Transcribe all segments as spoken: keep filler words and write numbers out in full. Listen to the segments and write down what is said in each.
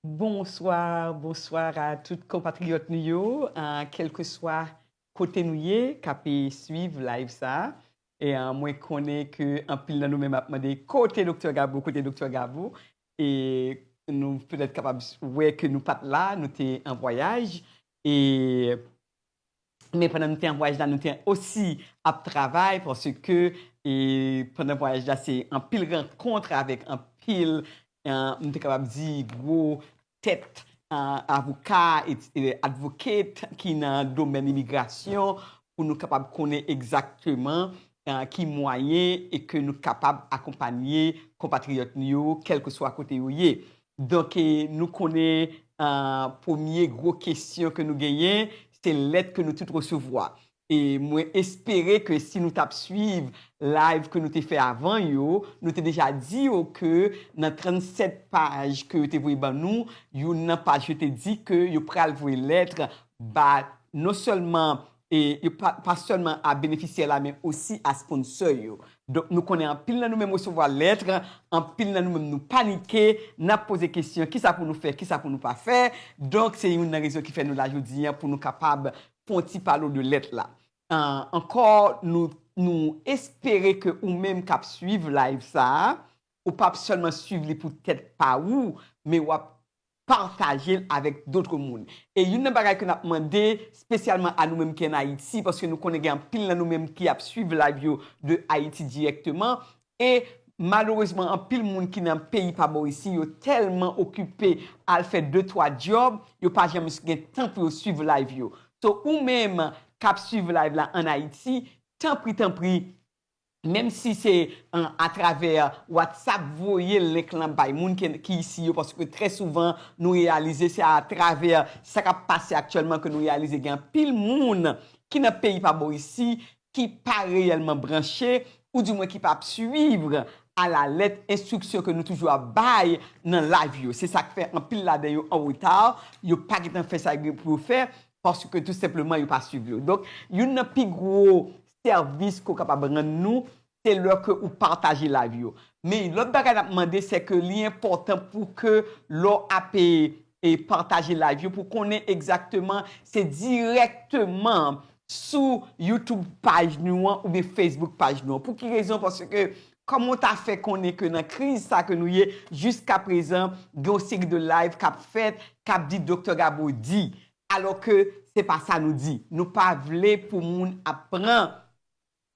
Bonsoir, bonsoir à tout konpatriyòt nou yo, ah, kèlkeswa kote nou ye, k ap swiv live sa. E, ah, mwen konnen ke anpil nan nou menm ap mande kote Doktè Gabo, kote Doktè Gabo. E nou petèt kapab wè ke nou pa t la, nou te an vwayaj. E Men pandan nou te an vwayaj la, nou te osi ap travay, paske, e, pandan vwayaj la, se anpil rankont avèk anpil, e, m te kapab di, gwo tèt, e, avoka, e, e, advocate ki nan domèn imigrasyon, pou nou kapab konnen egzakteman, e, ki mwayen e ke nou kapab akonpanye konpatriyòt nou yo, kèlkeswa kote yo ye. Donk, e, nou konnen, e, premye gwo kesyon ke nou genyen, se lèt ke nou tout resevwa. E mwen espere ke si nou t ap swiv live ke nou te fè avan yo, nou te deja di yo ke nan trannsèt paj ke yo te voye ban nou, youn nan paj yo te di ke yo pral voye lèt ba non sèlman, e yo pa, pa sèlman a benefisyè la, men osi a sponsor yo. Donk, nou konnen anpil nan nou menm resevwa lèt, anpil nan nou menm nou panike, n ap poze kesyon, kisa pou nou fè, kisa pou nou pa fè. Donk, se youn nan rezon ki fè nou la jodi a, pou nou kapab fè yon ti pale de lèt la. Ah, ankò, nou, nou espere ke ou menm k ap swiv live sa a, ou p ap sèlman swiv li pou tèt pa ou, men w ap pataje l avèk dòt moun. E youn nan bagay ke n ap mande, espesyalman a nou menm ki ann Ayiti, paske nou konnen gen anpil nan nou menm ki ap swiv live yo de Ayiti dirèkteman, e malerezman, anpil moun ki nan peyi pa bò isi, yo tèlman okipe al fè de, twa djòb, yo pa janm gen tan pou yo swiv live yo. So, ou menm k ap swiv live la ann Ayiti, tanpri, tanpri, menm si se, an, atravè WhatsApp, voye link lan bay moun ki, ki isi yo, paske trè souvan, nou reyalize se atravè sa k ap pase aktyèlman ke nou reyalize gen anpil moun ki nan peyi pa bò isi, ki pa reyèlman branche, oudimwen ki p ap swiv alalèt enstriksyon ke nou toujou ap bay nan live yo. Se sa k fè anpil ladan yo an reta, yo pa gentan fè sa yo gen pou yo fè, paske tou senpleman yo pa swiv yo. Donk, youn nan pi gwo sèvis ke w kapab rann nou, se lè ke ou pataje live yo. Men lòt bagay n ap mande, se ke li enpòtan pou ke lè w ap, e, e, pataje live yo, pou konnen egzakteman se dirèkteman sou YouTube paj nou an oubyen Facebook paj nou an. Pou ki rezon? Paske kòman w ta fè konnen ke nan kriz sa ke nou ye, jiskaprezan, gen yon seri de live k ap fèt, k ap di Doktè Gabo di, alò ke se pa sa nou di. Nou pa vle pou moun ap pran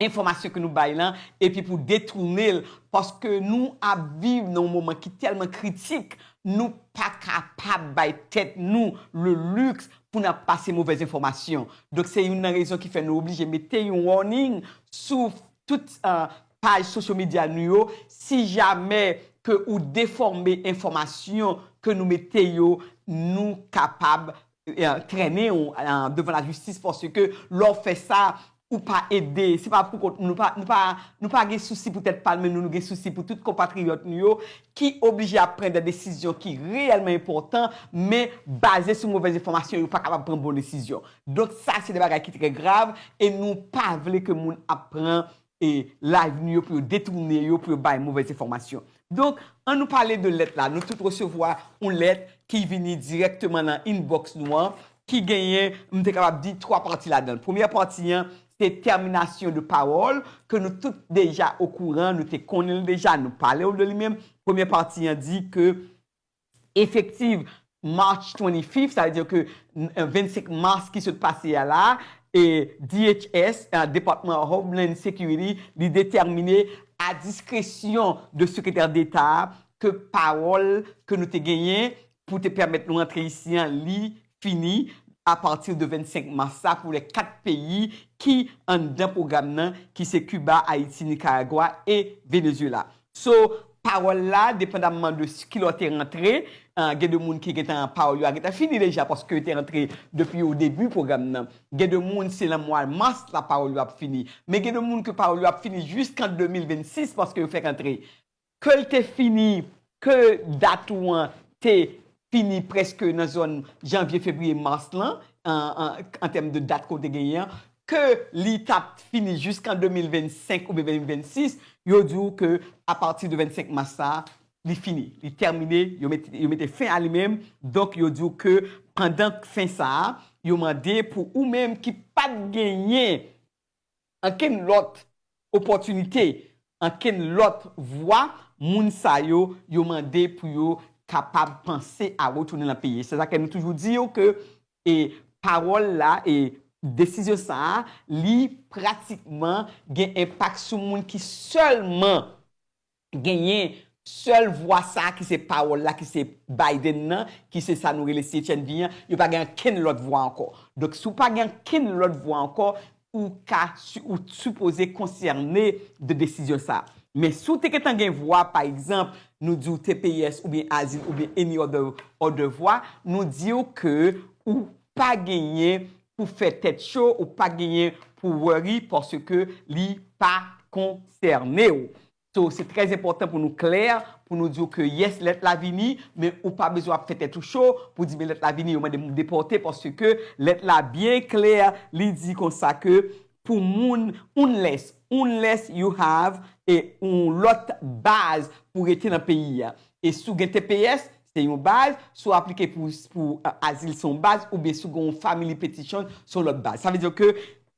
enfòmasyon ke nou bay lan, epi pou detounen l, paske nou ap viv nan yon moman ki tèlman kritik, nou pa kapab bay tèt nou le luxe pou n ap pase movèz enfòmasyon. Donk, se youn nan rezon ki fè nou oblije mete yon warning sou tout, ah, paj social media nou yo, si jamè ke ou defòme enfòmasyon ke nou mete yo, nou kapab, eh, trennen w, eh, devan lajistis, paske lè w fè sa, ou pa ede, se pa pou kont nou, pa, nou pa, nou pa gen sousi pou tèt pa n, men nou, nou gen sousi pou tout konpatriyòt nou yo ki oblije ap pran de desizyon ki reyèlman enpòtan, men baze sou movèz enfòmasyon, yo pa kapab pran bon desizyon. Donk, sa se de bagay ki trè grav, e nou pa vle ke moun ap pran, e, live nou yo pou yo detounen yo, pou yo bay movèz enfòmasyon. Donk, ann nou pale de lèt la. Nou tout resevwa yon lèt ki vini dirèkteman nan inbox nou an, ki genyen, m te kapab di, twa pati ladan l. Premyè pati an, se tèminasyon de pawòl, ke nou tout deja okouran, nou te konnen l deja, nou pale w de li menm. Premyè pati an di ke efektif March twenty-fifth, sa vle di ke, n-, vennsenk mas ki sot pase a la, e D H S, eh, Department of Homeland Security, li detèmine a diskresyon de sekretè deta a ke pawòl ke nou te genyen pou te pèmèt nou antre isi an, li fini apati de vennsenk mas sa pou lè kat peyi ki anndan pwogram nan, ki se Kiba, Ayiti, Nikaragwa e Venezuela. So, pawòl la, depandamman de s-, kilè w te rantre, ah, gen de moun ki gentan, pawòl yo a gentan fini deja, paske yo te rantre depi o debi pwogram nan. Gen de moun, se nan mwa mas la pawòl yo ap fini. Men gen de moun ke pawòl yo ap fini jiskan de mil vennsis, paske yo fèk antre. Ke l te fini, ke dat ou an te fini prèske nan zòn janvye, fevriye, mas lan, an, an, an tèm de dat ke w te genyen an, ke li t ap fini jiskan de mil vennsenk oubyen de mil vennsis, yo di w ke apati de vennsenk mas sa a, li fini, li tèmine, yo mete, yo mete fen a li menm. Donk, yo di w ke pandan fen sa a, yo mande pou ou menm ki pa t genyen ankenn lòt opòtinite, ankenn lòt vwa, moun sa yo, yo mande pou yo kapab panse a retounen nan peyi. Se sa ke nou toujou di yo ke e pawòl la e desizyon sa a, li pratikman gen enpak sou moun ki sèlman genyen sèl vwa sa a, ki se pawòl la, ki se Biden nan, ki se sa nou rele C H N V an, yo pa gen ankenn lòt vwa ankò. Donk, si w pa gen ankenn lòt vwa ankò, ou ka, ou sipoze konsène de desizyon sa a. Men si w te gentan gen vwa, pa egzanp, nou di w T P S oubyen azil oubyen any other, other vwa, nou di w ke ou pa genyen pou fè tèt cho, ou pa genyen pou worry, paske li pa konsène w. So, se trè enpòtan pou nou klè, pou nou di w ke yes, lèt la vini, men ou pa bezwen ap fè tèt ou cho pou di men lèt la vini, yo mande m depòte, paske lèt la byen klè, li di konsa ke pou moun, unless, unless you have e yon lòt baz pou rete nan peyi a. E si w gen T P S, se yon baz, si w aplike pou, pou, a, azil, se yon baz, oubyen si w gen yon family petition, se yon lòt baz. Sa vle di ke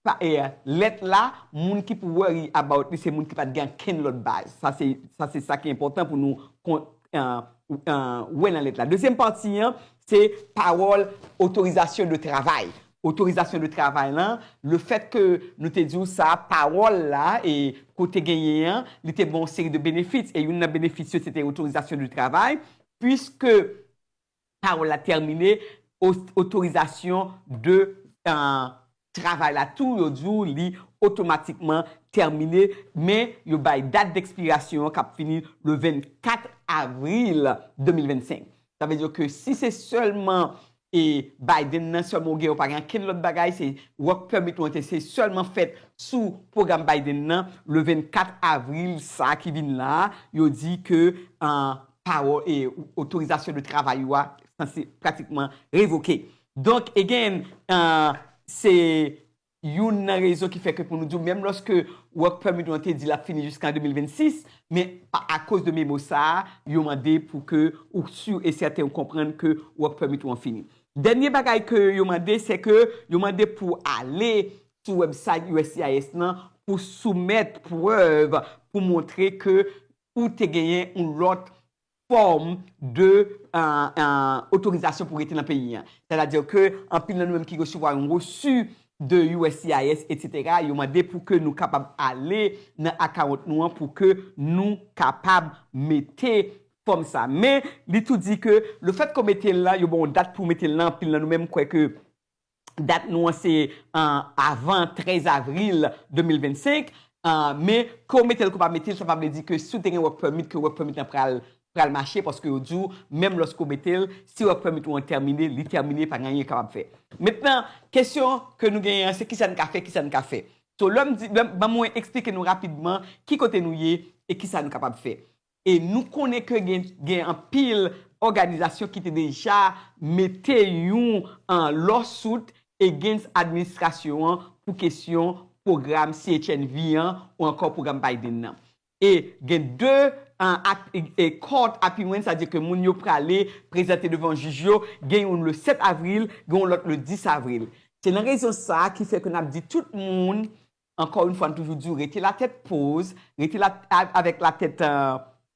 pa, e, lèt la, moun ki pou worry about li, se moun ki pa t gen ankenn lòt baz. Sa se, sa se sa ki enpòtan pou nou kon, e, e, wè nan lèt la. Dezyèm pati an, se pawòl otorizasyon de travay. Otorizasyon de travay lan, le fèt ke nou te di w sa, pawòl la, e kote genyen an, li te ba w yon seri de benefits, e youn nan benefits yo, se te otorizasyon de travay, puiske pawòl la tèmine, o-, otorizasyon de, e, travay la tou, yo di w li otomatikman tèmine, men yo bay dat dekspirasyon an k ap fini le vennkat avril de mil vennsenk. Sa vle di ke si se sèlman e Biden nan sèlman ou gen, ou pa gen ankenn lòt bagay, se work permit ou an te se sèlman fèt sou pwogram Biden nan, le vennkat avril sa ki vin la, yo di ke, e, pawòl e otorizasyon de travay ou a sanse pratikman revoke. Donk, again, e, se youn nan rezon ki fè ke pou nou di w, menm lòske work permit ou an te di l ap fini jiska de mil vennsis, men pa, akoz de memo sa a, yo mande pou ke ou si e sèten ou konprann ke work permit ou an fini. Dènye bagay ke yo mande, se ke yo mande pou ale sou website U S C I S nan pou soumèt prèv pou montre ke ou te genyen yon lòt fòm de, e, e, otorizasyon pou rete nan peyi an. Sètadi ke anpil nan nou menm ki resevwa yon reçu de U S C I S, et cetera, yo mande pou ke nou kapab ale nan account nou an pou ke nou kapab mete fòm sa. Men, li tou di ke le fèt ke w mete l la, yo ba w yon dat pou w mete l la, anpil nan nou menm kwè ke dat nou an se, e, avan trèz avril de mil vennsenk, e, men ke w mete l, ke w pa mete l, sa pa vle di ke si w te gen work permit, ke work permit lan pral, pral mache, paske yo di w, menm lòske w mete l, si work permit ou an tèmine, li tèmine, pa gen anyen yo kapab fè. Mentnan, kesyon ke nou genyen an, se kisa n ka fè, kisa n ka fè. So, lè m di, lè m, ban mwen eksplike nou rapidman ki kote nou ye e kisa nou kapab fè. E nou konnen ke gen, gen anpil òganizasyon ki te deja mete yon, e, lawsuit against administrasyon an pou kesyon pwogram C H N V an ou ankò pwogram Biden nan. E gen de, e, ap-, e, e, court appearance, sa di ke moun yo prale prezante devan jij yo, gen youn le sèt avril, gen yon lòt le dis avril. Se nan rezon sa a ki fè ke n ap di tout moun, ankò yon fwa, n toujou di w, rete latèt poz, rete la, a-, avèk latèt, e,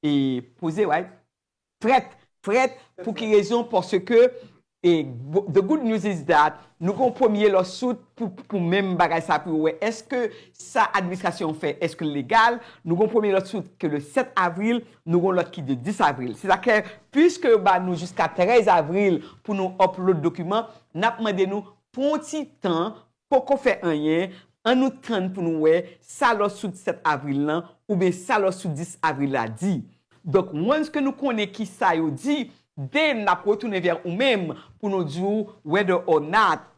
e, poze, right? Frèt, frèt, pou ki rezon? Paske, e, bo-, the good news is that nou gen yon premye lawsuit pou, pou menm bagay sa, pou yo wè èske sa administrasyon an fè, èske l legal. Nou gen yon premye lawsuit ke le sèt avril, nou gen yon lòt ki de dis avril. Se sa ke, piske yo ba nou jiska trèz avril pou nou upload dokiman, n ap mande nou pran yon ti tan, poko fè anyen, ann nou tann pou nou wè sa lawsuit sèt avril lan oubyen sa lawsuit dis avril la di. Donk, once ke nou konnen kisa yo di, then n ap retounen vè ou menm pou nou di w whether or not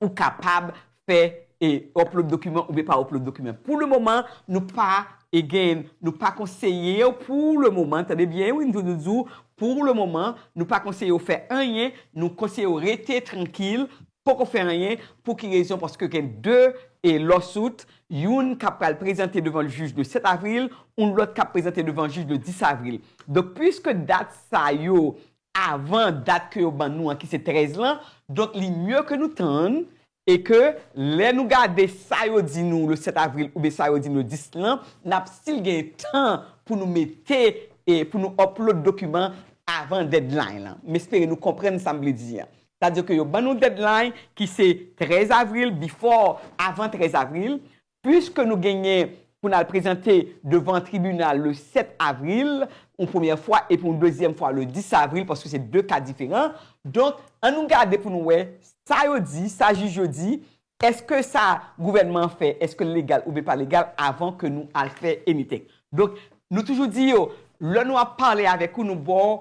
ou kapab fè e upload dokiman oubyen pa upload dokiman. Pou le moman, nou pa, again, nou pa konseye w pou le moman, tande byen, wi, m toujou di w, pou le moman, nou pa konseye w fè anyen, nou konseye w rete trankil, poko fè anyen. Pou ki rezon? Paske gen de, e lawsuit, youn k ap pral prezante devan jij le sèt avril, yon lòt k ap prezante devan jij le dis avril. Donk, piske dat sa yo avan dat ke yo ban nou an, ki se trèz lan, donk li mye ke nou tann e ke lè nou gade sa yo di nou le sèt avril oubyen sa yo di nou le dis lan, n ap still gen tan pou nou mete e pou nou upload dokiman avan deadline lan. M espere nou konprann sa m vle di an. Sa di ke yo ban nou deadline ki se trèz avril, before, avan trèz avril, piske nou genyen pou n al prezante devan tribinal le sèt avril, yon premyè fwa, epi yon dezyèm fwa le dis avril, paske se de ka diferan. Donk, ann nou gade pou nou wè sa yo di, sa jij yo di, èske sa gouvènman an fè, èske l legal oubyen pa legal avan ke nou al fè anything. Donk, nou toujou di yo, lè nou ap pale avèk ou, nou ba w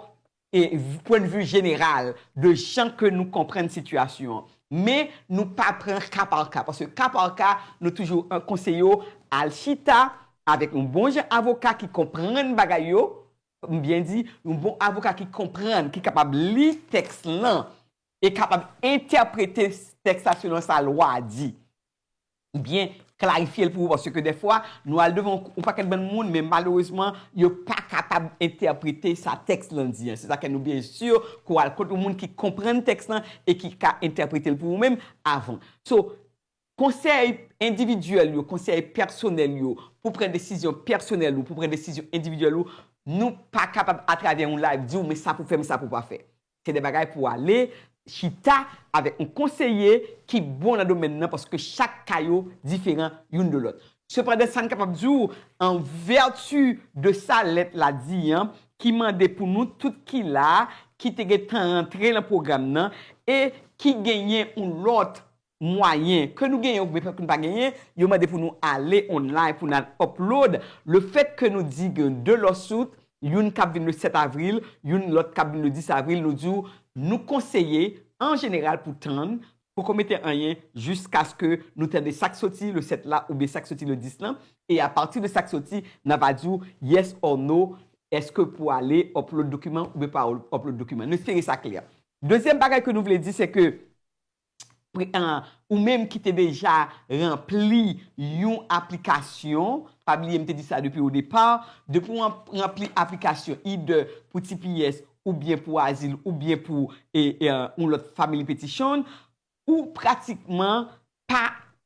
e pwennvi jeneral de jan ke nou konprann sitiyasyon an. Men nou pa pran ka pa ka, paske ka pa ka, nou toujou an- konseye yo al chita avèk yon bon jan avoka ki konprann bagay yo, m byen di, yon bon avoka ki konprann, ki kapab li tèks lan e kapab entèprete tèks la selon sa lwa a di. Byen klarifye l pou ou, paske dèfwa, nou al devan yon pakèt bann moun, men malerezman, yo pa kapab entèprete sa tèks lan di an. Se sa ke nou byen si ke w al kot yon moun ki konprann tèks lan e ki ka entèprete l pou ou menm avan. So, konsèy endividyèl yo, konsèy pèsonèl yo, pou pran desizyon pèsonèl ou, pou pran desizyon endividyèl ou, nou pa kapab atravè yon live di w, men sa pou fè, men sa pou pa fè. Se de bagay pou ale chita avèk yon konseye ki bon nan domèn nan, paske chak ka yo diferan youn de lòt. Sepandan, sa n kapab di w, an vèti de sa lèt la di an, ki mande pou nou tout ki la, ki te gentan rantre nan pwogram nan, e ki genyen yon lòt mwayen ke nou genyen oubyen ke nou pa genyen, yo mande pou nou ale online pou n al upload. Le fèt ke nou di gen de lawsuit, youn k ap vin le sèt avril, youn lòt k ap vin le dis avril, nou di w, nou konseye an jeneral pou tann, poko mete anyen jiskaske nou tande sa k soti le sèt la oubyen sa k soti le dis lan, e apati de sa k soti, n a va di w yes or no, èske pou ale upload dokiman oubyen pa upload dokiman. Nou espere sa klè. Dezyèm bagay ke nou vle di, se ke pre- an, ou menm ki te deja ranpli yon aplikasyon, pa bliye m te di sa depi o depa, depi w ranp- ranpli aplikasyon, either pou T P S, oubyen pou azil, oubyen pou e, e, yon lòt family petition, ou pratikman pa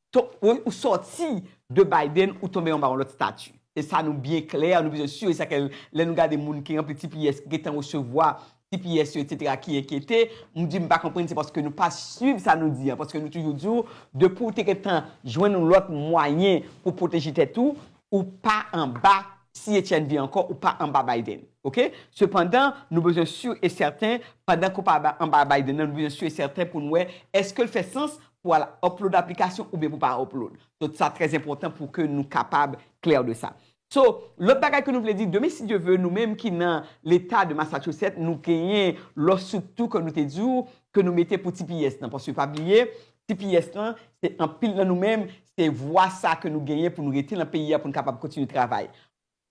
to- ou, ou sòti de Biden, ou tonbe anba yon lòt stati. E sa nou byen klè, nou bezwen si, e sa ke lè nou gade moun ki ranpli T P S, ki gentan resevwa T P S yo, etsetera, ki enkyete, m di m pa konprann, se paske nou pa swiv sa nou di an, paske nou toujou di w, depi w te gentan jwenn yon lòt mwayen pou pwoteje tèt ou, ou pa anba C H N V ankò, ou pa anba Biden. Oke? Sepandan, nou bezwen si e sèten, pandan ke w pa anba- anba Biden nan, nou bezwen si e sèten pou n wè èske l fè sans pou al upload aplikasyon oubyen pou pa upload. Donk, sa trè enpòtan pou ke nou kapab klè de sa. So, lòt bagay ke nou vle di, demen, si Dye ve, nou menm ki nan leta de Massachusetts, nou genyen lawsuit tou ke nou te di w, ke nou mete pou T P S nan. Paske pa bliye, T P S lan, se anpil nan nou menm, se vwa sa ke nou genyen pou nou rete nan peyi a, pou nou kapab kontinye travay.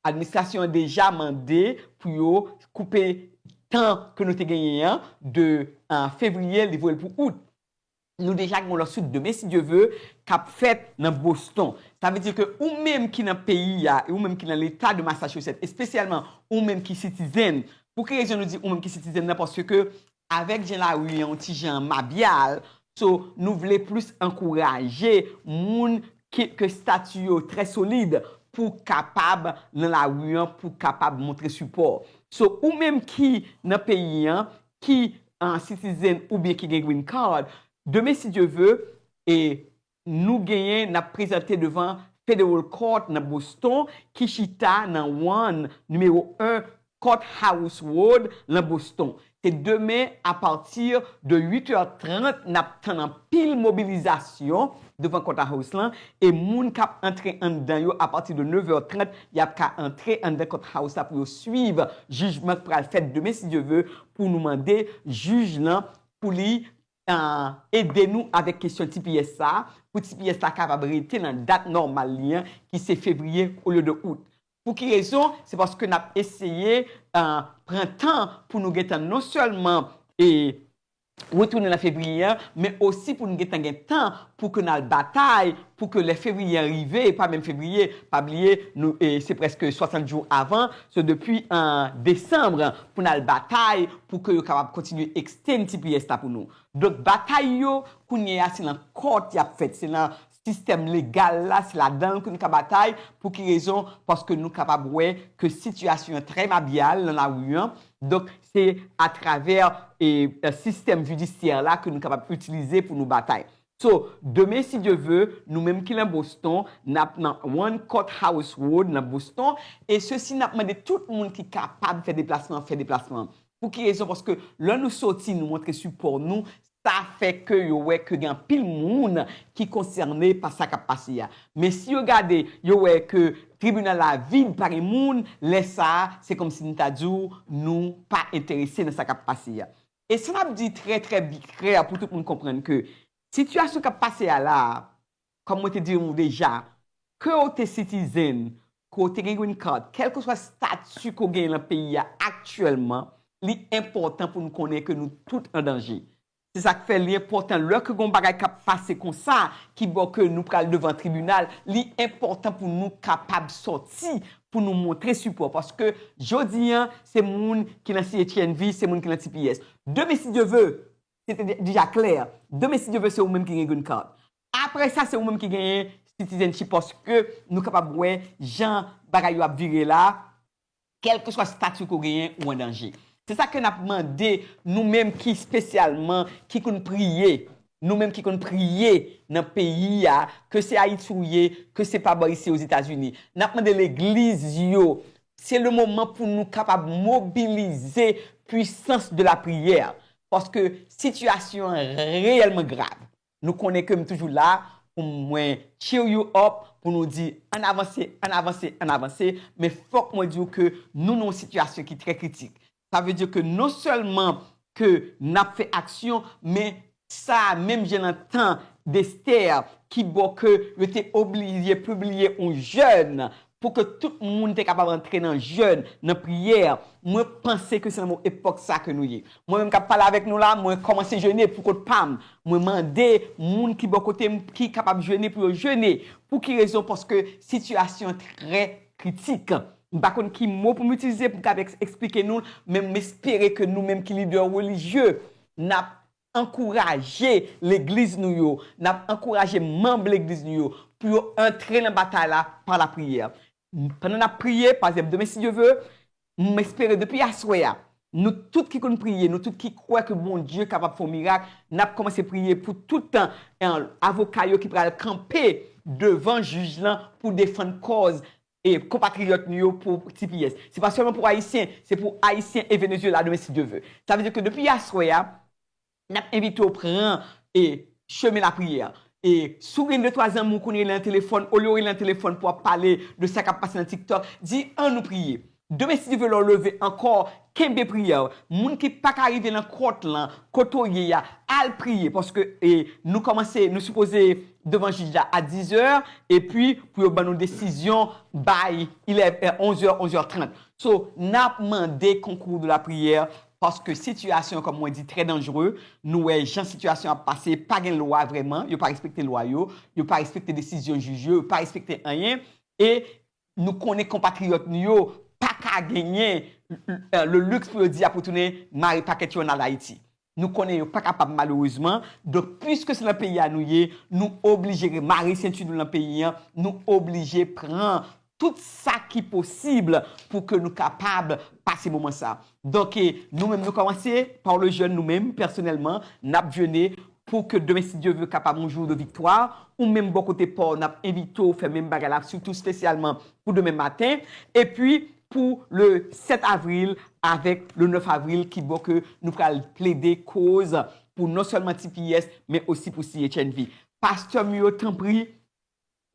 Administrasyon an deja mande pou yo koupe tan ke nou te genyen an de uh, fevriye, li voye l pou out. Nou deja gen yon lawsuit demen, si Dye ve, k ap fèt nan Boston. Sa vle di ke ou menm ki nan peyi a, e ou menm ki nan leta de Massachusetts, espesyalman ou menm ki citizen, pou ki rezon nou di ou menm ki citizen nan? Paske avèk jan lari an yon ti jan mabyal, so nou vle plis ankouraje moun ki, ke stati yo trè solid pou kapab nan lari an, pou kapab montre sipò. So ou menm ki nan peyi an, ki an citizen oubyen ki gen green card, demen, si Dye ve, e nou genyen, n ap prezante devan Federal Court nan Boston, ki chita nan one, nimewo en Courthouse Road, nan Boston. Se demen, apati de uit è trant, n ap tann anpil mobilizasyon devan Courthouse lan, e moun k ap antre anndan yo, apati de nèf è trant, y ap ka antre anndan Courthouse la pou yo swiv jijman k pral fèt demen, si Dye ve, pou nou mande jij lan pou li uh, ede nou avèk kesyon T P S sa, pou T P S la kapab rete nan dat nòmal li an, ki se fevriye olye de out. Pou ki rezon? Se paske n ap eseye uh, pran tan pou nou gentan non sèlman e retounen nan fevriye an, men osi pou nou gentan gen tan pou ke n al batay, pou ke lè fevriye an rive, e pa menm fevriye, pa bliye, nou, e, se prèske swasant jou avan, so depi an desanm, pou n al batay, pou ke yo kapab kontinye extend T P S la pou nou. Donk, batay yo, kounye a, se nan court y ap fèt, se nan sistèm legal la, se ladan l ke nou ka batay. Pou ki rezon? Paske nou kapab wè ke sitiyasyon an trè mabyal nan lari an. Donk, se atravè, e, e, sistèm jidisyè la ke nou kapab itilize pou nou batay. So, demen, si Dye ve, nou menm ki nan Boston, n ap nan One Courthouse Road nan Boston, e sesi n ap mande tout moun ki kapab fè deplasman, fè deplasman. Pou ki rezon? Paske lè nou soti, nou montre sipò nou, sa fè ke yo wè ke gen anpil moun ki konsène pa sa k ap pase a. Men si yo gade, yo wè ke tribinal la vid, pa gen moun, lè sa a, se kòmsi nou ta di w, nou pa enterese nan sa k ap pase a. E sa n ap di trè, trè bi-, klè pou tout moun konprann ke sitiyasyon k ap pase a la a, kòm mwen te di nou deja, ke w te citizen, ke w te gen green card, kèlkeswa stati ke w genyen nan peyi a aktyèlman, li enpòtan pou nou konnen ke nou tout an danje. Se sa k fè li enpòtan lè ke gon bagay k ap pase konsa, ki bò ke nou pral devan tribinal, li enpòtan pou nou kapab sòti, pou nou montre sipò. Paske jodi an, se moun ki nan C H N V, se moun ki nan T P S. Demen, si Dye ve, se te de-, deja klè. Demen, si Dye ve, se ou menm ki gen green card. Apre sa, se ou menm ki genyen citizenship, paske nou kapab wè jan bagay yo ap vire la, kèlkeswa stati ke w genyen, ou an danje. Se sa ke n ap mande nou menm ki espesyalman, ki konn priye, nou menm ki konn priye nan peyi a, ke se Ayiti ou ye, ke se pa bò isi Ozetazini. N ap mande legliz yo, se le moman pou nou kapab mobilize puissance de la prière, paske sitiyasyon an reyèlman grav. Nou konnen ke m toujou la pou mwen cheer you up, pou nou di ann avanse, ann avanse, ann avanse, men fòk mwen di w ke nou nan yon sitiyasyon ki trè kritik. Sa vle di ke non sèlman ke n ap fè aksyon, men sa a menm jan nan tan Esther, ki bò ke yo te oblije pibliye yon jèn pou ke tout moun te kapab antre nan jèn, nan priyè. Mwen panse ke se nan yon epòk sa ke nou ye. Mwen menm k ap pale avèk nou la, mwen kòmanse jene pou kont pa m. Mwen mande moun ki bò kote m ki kapab jene pou yo jene. Pou ki rezon? Paske sitiyasyon trè kritik. M pa konn ki mo pou m itilize pou m kapab eks-, eksplike nou, men m espere ke nou menm ki lidè relijye, n ap ankouraje legliz nou yo, n ap ankouraje manm legliz nou yo pou yo antre nan batay la pa lapriyè. Pandan n ap priye, pa egzanp, demen, si Dye ve, m espere depi aswè a, nou tout ki konn priye, nou tout ki kwè ke Bondye kapab fè yon mirak, n ap kòmanse priye pou tout, eh, avoka yo ki pral kanpe devan jij lan pou defann kòz e konpatriyòt nou yo pou T P S. Se pa sèlman pou Ayisyen, se pou Ayisyen e Venezyela demen, si Dye ve. Sa vle di ke depi aswè a, n ap envite w pran, e, chemen lapriyè. E si w gen de twa zanmi w konn rele nan telefòn, olye w rele nan telefòn pou w ap pale de sa k ap pase nan TikTok, di, ann nou priye. Demen, si Dye ve, lè w leve ankò, kenbe priyè. Moun ki pa ka rive nan kòt lan, kote w ye a, al priye, paske, e, nou kòmanse, nou sipoze devan jij la a dizè, epi pou yo ban nou desizyon bay, ilè, e, onzè, onzè trant. So, n ap mande konkou de lapriyè, paske sitiyasyon, kòm mwen di, trè danjere. Nou wè jan sitiyasyon ap pase, pa gen lwa vrèman, yo pa respekte lwa yo, yo pa respekte desizyon jij yo, yo pa respekte anyen. E nou konnen konpatriyòt nou yo pa ka genyen, eh, le luxe pou yo di y ap retounen mare pakèt yo ann al Ayiti. Nou konnen yo pa kapab, malerezman. Donk, piske se nan peyi a nou ye, nou oblije remare senti nou nan peyi an, nou oblije pran tout sa ki posib pou ke nou kapab pase moman sa. Donk, e, nou menm, nou kòmanse pa le jèn, nou menm, pèsonèlman, n ap jene pou ke demen, si Dye ve, kapab yon jou de viktwa. Ou menm, bò kote pa w, n ap envite w fè menm bagay la, sitou espesyalman pou demen maten. Epi, pou le sèt avril avèk le nèf avril, ki bò ke nou pral plede kòz pou non sèlman T P S, men osi pou C H N V. Pastè m yo, tanpri,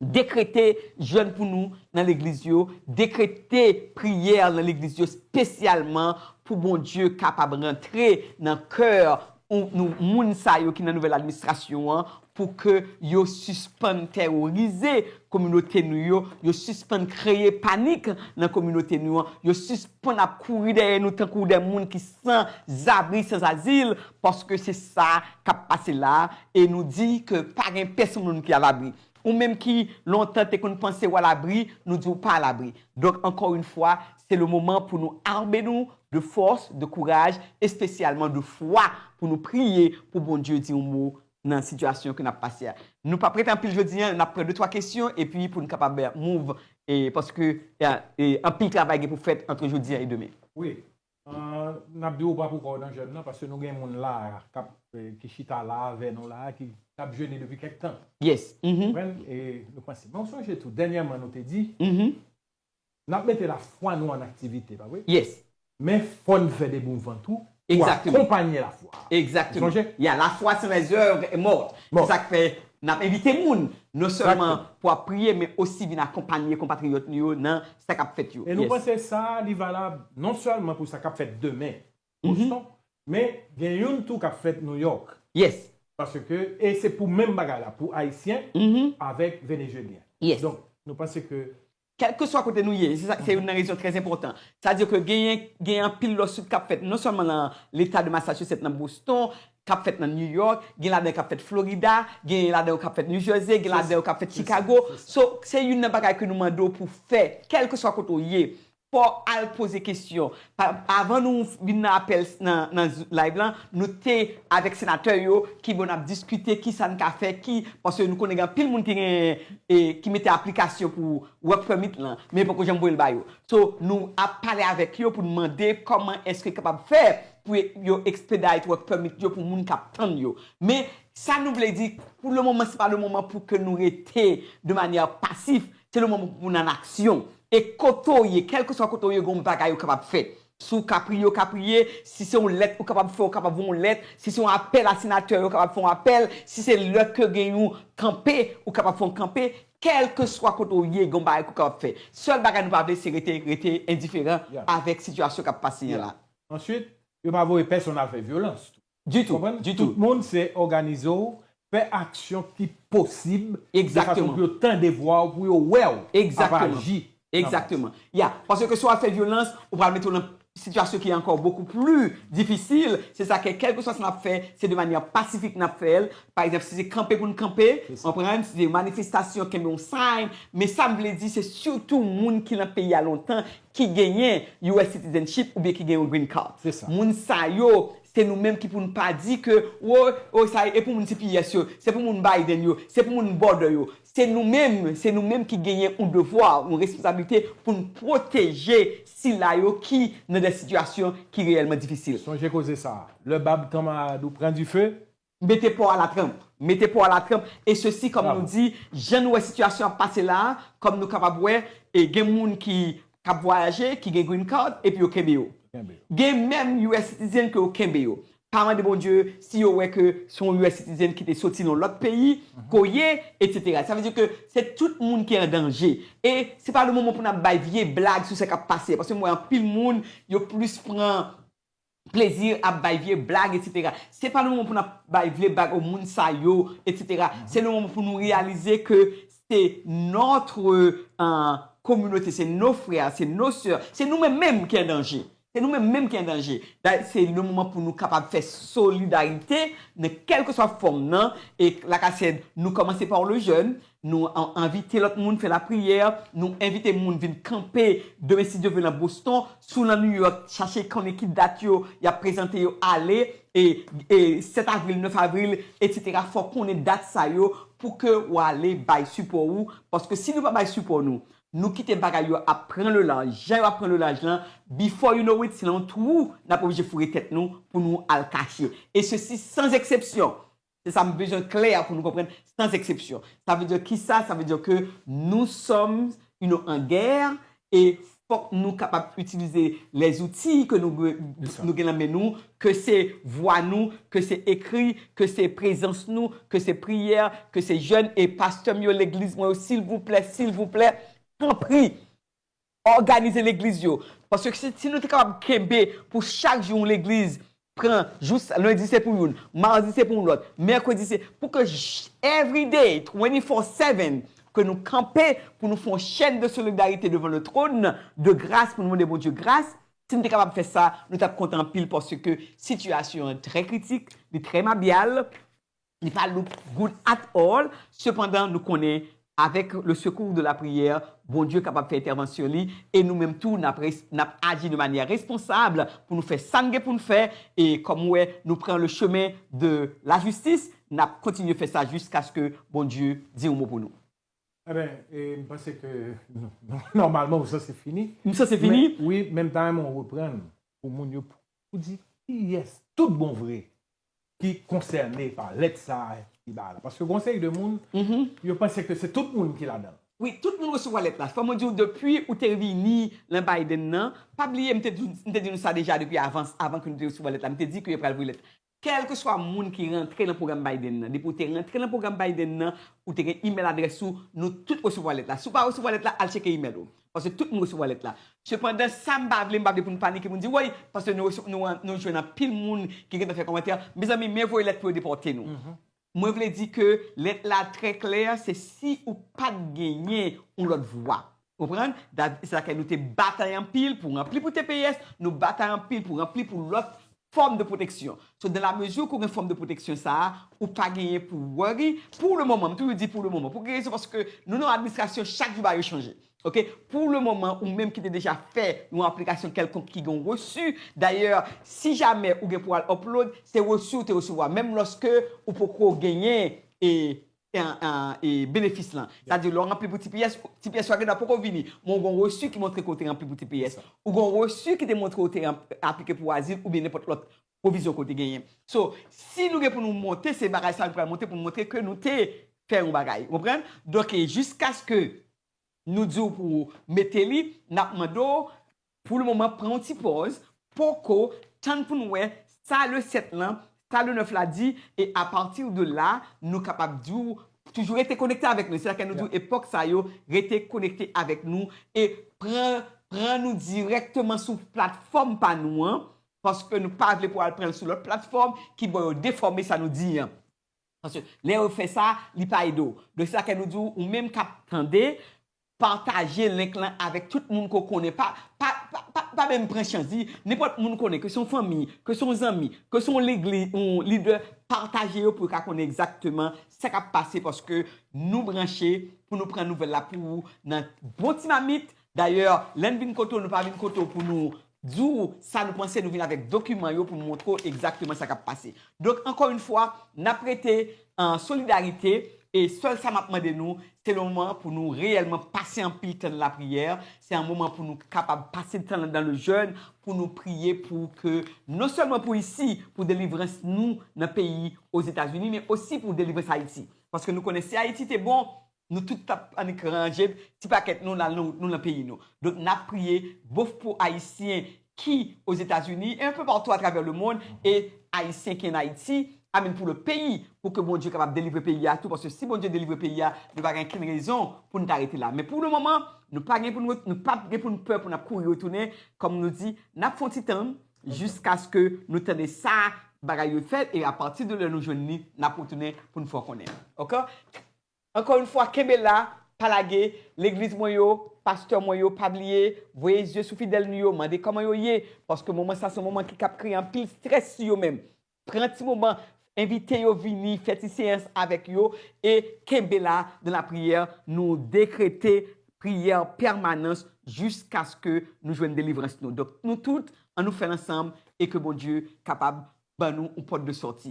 dekrete jèn pou nou nan legliz yo, dekrete priyè nan legliz yo, espesyalman pou Bondye kapab rantre nan kè ou- nou, moun sa yo ki nan nouvèl administrasyon an pou ke yo sispann tèworize kominote nou yo, yo sispann kreye panik nan kominote nou an, yo sispann ap kouri dèyè nou tankou de moun ki san zabri, san azil, paske se sa k ap pase la a, e nou di ke pa gen pèsonn moun ki alabri. Ou menm ki lontan te konn panse w alabri, nou di w pa alabri. Donk, encore une fois, c'est le moment pour nous armer nous de force, de courage, espesyalman de fwa, pou nou priye pou Bondye di yon mo nan sitiyasyon ke n ap pase a. Nou p ap rete anpil jodi a, n ap pran de twa kesyon, epi pou n kapab move, e, paske, e, e, anpil travay gen pou fèt ant jodi a e demen. Wi. An, n ap di w pa pou kò w nan jèn nan, paske nou gen moun la a k ap, e, ki chita la avè nou la a, ki, k ap jene depi kèk tan. Yes. Mhm. Konprann? E nou panse. Men w sonje tou, dènyèman nou te di, Mhm. n ap mete lafwa nou an aktivite, pa vre? Yes. Men fò n fè de mouvman tou pou Exactement. akonpanye lafwa a. Exactement. Ou sonje? Ya, la foi sans les œuvres est morte. Bon. Se sa k fè n ap envite moun, non sèlman Exactement. pou ap priye, men osi vin akonpanye konpatriyòt nou yo nan sa k ap fèt yo. E nou Yes. panse sa, li valab non sèlman pou sa k ap fèt demen, Mhm. Boston, men gen youn tou k ap fèt New York. Yes. Paske, e se pou menm bagay la, pou Ayisyen Mhm. avèk Venezuelyen. Yes. Donk, nou panse ke Kèlkeswa kote nou ye, se sa, se youn nan rezon trè enpòtan. Sa di ke genyen, genyen anpil lawsuit k ap fèt, non sèlman nan Leta de Massachusetts, nan Boston, k ap fèt nan New York, gen ladan k ap fèt Florida, gen ladan yo k ap fèt New Jersey, gen ladan yo k ap fèt Chicago. So, se youn nan bagay ke nou mande w pou fè, kèlkeswa kote w ye. Fò w al poze kesyon. Pa- avan nou vin nan apèl s- nan, nan z- live lan, nou te avèk senatè yo ki bon ap diskite ki sa n ka fè, ki, paske nou konnen gen anpil moun ki gen, e, ki mete aplikasyon pou work permit lan, men poko janm voye l ba yo. So, nou ap pale avèk yo pou n mande kòman èske kapab fè pou yo expedite work permit yo pou moun k ap tann yo. Men, sa nou vle di, pou le moman, se pa le moman pou ke nou rete de manyè pasif, se le moman pou n an aksyon. E kote w ye, kèlkeswa kote w ye, gen yon bagay ou kapab fè. Si w ka priye, ou ka priye. Si se yon lèt ou kapab fè, ou kapab voye yon lèt. Si se yon apèl a senatè, ou kapab fè yon apèl. Si se lè ke gen yon kanpe, ou kapab fè yon kanpe. Kèlkeswa kote w ye, gen yon bagay ke w kapab fè. Sèl bagay nou pa vle, se rete, rete endiferan Yeah. avèk sitiyasyon k ap pase an Yeah. la. Answit, yo pa voye pèsonn al fè vyolans tou. Ditou, Konprann? ditou. Tout moun se òganize w, fè aksyon ki posib, de fason Egzakteman. pou yo tande vwa w, pou yo wè w ap Egzakteman. aji. Egzakteman. Ya, paske si w ap fè vyolans, ou pral mete w nan sitiyasyon ki ankò bokou pli difisil. Se sa ke, kèlkeswa sa n ap fè, se de manyè pasifik n ap fè l. Pa egzanp, si se kanpe pou n kanpe, Se sa. w konprann, si se manifestasyon, kenbe yon sign. Men sa m vle di, se sitou moun ki nan peyi a lontan, ki genyen U S citizenship oubyen ki gen yon green card. Se sa. Moun sa yo, se nou menm ki pou n pa di ke, o, o, sa e pou moun C P S yo, se pou moun Biden yo, se pou moun border yo. Se nou menm, se nou menm ki genyen yon devwa, yon responsablite pou n pwoteje sila yo ki nan de sitiyasyon ki reyèlman difisil. Sonje koze sa a. Lè bab kanmarad ou pran dife, Mete pa w a la tranp. Mete pa w a la tranp. E sesi, kòm Bravo. nou di, jan nou wè sitiyasyon ap pase la a, kòm nou kapab wè, e gen moun ki, k ap vwayaje, ki gen green card, epi yo kenbe yo. Kenbe yo. Gen menm U S citizen ke yo kenbe yo. Pa mande Bondye si yo wè ke se yon U S citizen ki te soti nan lòt peyi, Mhm. ke w ye, etsetera. Sa vle di ke se tout moun ki an danje. E se pa le moman pou n ap bay vye blag sou sa k ap pase. Paske mwen wè anpil moun, yo plis pran plezi ap bay vye blag, etsetera. Se pa le moman pou n ap bay vye blag o moun sa yo, etsetera. Mhm. Se le moman pou nou reyalize ke se notre, euh, communauté, c'est nos frères, c'est nos sœurs, se nou menm menm ki an danje. Se nou menm menm ki an danje. Dayè, se le moman pou nou kapab fè solidarite nan kèlkeswa fòm nan. E lakasyèd, nou kòmanse pa le jèn, nou an- envite lòt moun fè lapriyè, nou envite moun vin kanpe demen si Dye vle nan Boston, si w nan New York, chache konnen ki dat yo, y ap prezante yo, ale, e, e sèt avril, nèf avril, etsetera. Fò w konnen dat sa yo pou ke w ale bay sipò ou, paske si nou pa bay sipò nou, nou kite bagay yo ap pran le laj, jan yo ap pran le laj lan, before you know it, se nan yon twou n ap oblije foure tèt nou pou nou al kache. E sesi sans exception. Se sa m bezwen klè pou nou konprann, sans exception. Sa vle di kisa? Sa vle di ke nous sommes, you know, en guerre, e fòk nou kapab itilize les outils ke nou, Se sa. nou gen nan men nou, ke se vwa nou, ke se ekri, ke se prezans nou, ke se priyè, ke se jèn, e pastè m yo, legliz mwen yo, silvouplè, silvouplè, tanpri, òganize legliz yo. Paske si, si nou te kapab kenbe pou chak jou yon legliz, pran jou sa, lendi se pou youn, madi se pou yon lòt, mèkredi se pou ke j- every day, twenty-four seven, ke nou kanpe pou nou fè yon chaîne de solidarité devant le trône de grâce pou nou mande Bondye gras. Si nou te kapab fè sa, nou t ap kontan anpil paske sitiyasyon an trè kritik, li trè mabyal, li pa look good at all. Sepandan, nou konnen, avec le secours de la prière, Bondye kapab fè entèvansyon li, e nou menm tou, n ap res- n ap aji de manyè responsab pou nou fè sa n gen pou n fè, e kòm ou wè, nou pran le chemin de la justice, n ap kontinye fè sa jiskaske Bondye di yon mo pou nou. Eben, e, m panse ke nòmalman ou sanse fini. M sanse fini? Men, wi, men m ta renmen w reprann pou moun yo, pou di kiyès tout bon vre ki konsène pa lèt sa a ki ba la. Paske gon seri de moun, yo panse ke se tout moun ki ladan l. Wi, tout moun resevwa lèt la. Fò mwen di w, depi ou te vini nan Biden nan, pa bliye, m te di, m te di nou sa deja depi avan, avan ke nou te resevwa lèt la. M te di ke yo pral voye lèt. Kèlkeswa moun ki rantre nan pwogram Biden nan, depi ou te rantre nan pwogram Biden nan, ou te gen email adrès ou, nou tout resevwa lèt la. Si w pa resevwa lèt la, al tcheke email ou. Paske tout moun resevwa lèt la. Sepandan, sa m pa vle, m pa vle pou nou panike, pou nou di, woy, paske nou, rese- nou, nou jwenn anpil moun ki gentan fè kòmantè, mezanmi, men voye lèt pou yo depòte nou. Mwen vle di ke lèt la trè klè, se si ou pa t genyen yon lòt vwa. Konprann? Da- Se sa ke nou te batay anpil pou ranpli pou T P S, nou batay anpil pou ranpli pou lòt fòm de pwoteksyon. So, dans la mesure ke w gen fòm de pwoteksyon sa a, ou pa genyen pou worry. Pou le moman, m toujou di pou le moman. Pou ki rezon? Paske nou nan administrasyon, chak jou bagay yo chanje. Ok? Pou le moman, ou menm ki te deja fè yon aplikasyon kèlkonk ki gen yon resi, dayè, si jamè ou gen pou al upload, se resi ou te resevwa. Menm lòske ou poko genyen e, e, e, e benefis lan. Sa di, lè w ranpli pou T P S, T P S ou a gen dwa poko vini. Men ou gen yon resi ki montre ke w te ranpli pou T P S. Ou gen yon resi ki te montre w te ranp- aplike pou azil oubyen nenpòt lòt pwovizyon ke w te genyen. So, si nou gen pou nou monte, se bagay sa nou pral monte pou nou montre ke nou te fè yon bagay. Ou konprann? Donk, e, jiskaske nou di w pou w mete li, n ap mande w, pou le moman, pran yon ti pòz, poko, tann pou n wè sa le sèt lan, sa le nèf la di, e apati de la, nou kapab di w, toujou rete konekte avèk nou. Se sa ke nou di w, epòk sa yo, rete konekte avèk nou e pran, pran nou dirèkteman sou platfòm pa nou an, paske nou pa vle pou al pran l sou lòt platfòm ki bò yo defòme sa nou di an. Paske lè yo fè sa, li pa ede w. Donk, se sa ke nou di w, ou menm k ap tande, pataje link lan avèk tout moun ke w konnen. Pa, pa, pa, pa, pa menm pran chans. Di, nenpòt moun ou konnen, ke se yon fanmi, ke se yon zanmi, ke se yon legliz, yon lidè, pataje yo pou yo ka konnen egzakteman sa k ap pase, paske nou branche pou nou pran nouvèl la pou ou nan bon ti mamit. Dayè, lè n vin kote w, nou pa vin kote w pou nou di w sa nou panse, nou vin avèk dokiman yo pou nou montre w egzakteman sa k ap pase. Donk, ankò yon fwa, n ap rete an solidarite e sèl sa m ap mande nou, se le moman pou nou reyèlman pase anpil tan nan lapriyè. Se yon moman pou nou kapab pase tan nan dans le jeûne, pou nou priye pou ke, non sèlman pou isi, pou delivrans nou nan peyi Ozetazini, men osi pou delivrans Ayiti. Paske nou konnen si Ayiti te bon, nou tout t ap annik ranje ti pakèt nou, n al nou, nou nan peyi nou. Donk, n ap priye bof pou Ayisyen ki Ozetazini e un peu partout à travers le monde, e Ayisyen ki an Ayiti, amen, pou le peyi, pou ke Bondye kapab delivre peyi a tou, paske si Bondye delivre peyi a, nou pa gen okenn rezon pou nou ta rete la. Men pou le moman, nou pa gen pou nou, nou pa gen pou nou pè pou n ap kouri retounen, kòm nou di, n ap fè yon ti tann, jiskaske nou tande sa bagay yo fèt, e apati de lè nou jwenn li, n ap retounen pou n fè w konnen. Oke? Ankò yon fwa, kenbe la, pa lage, legliz mwen yo, pastè mwen yo, pa bliye, voye zye sou fidèl nou yo, mande kòman yo ye, paske moman sa se yon moman ki kab kreye anpil strès sou yo menm. Pran ti moman, envite yo vini, fè ti seyans avèk yo, e kenbe la dans la prière, nou dekrete priyè pèmanans jiskaske nou jwenn delivrans nou. Donk, nou tout, ann nou fè l ansanm e ke Bondye kapab ban nou yon pòt de sòti.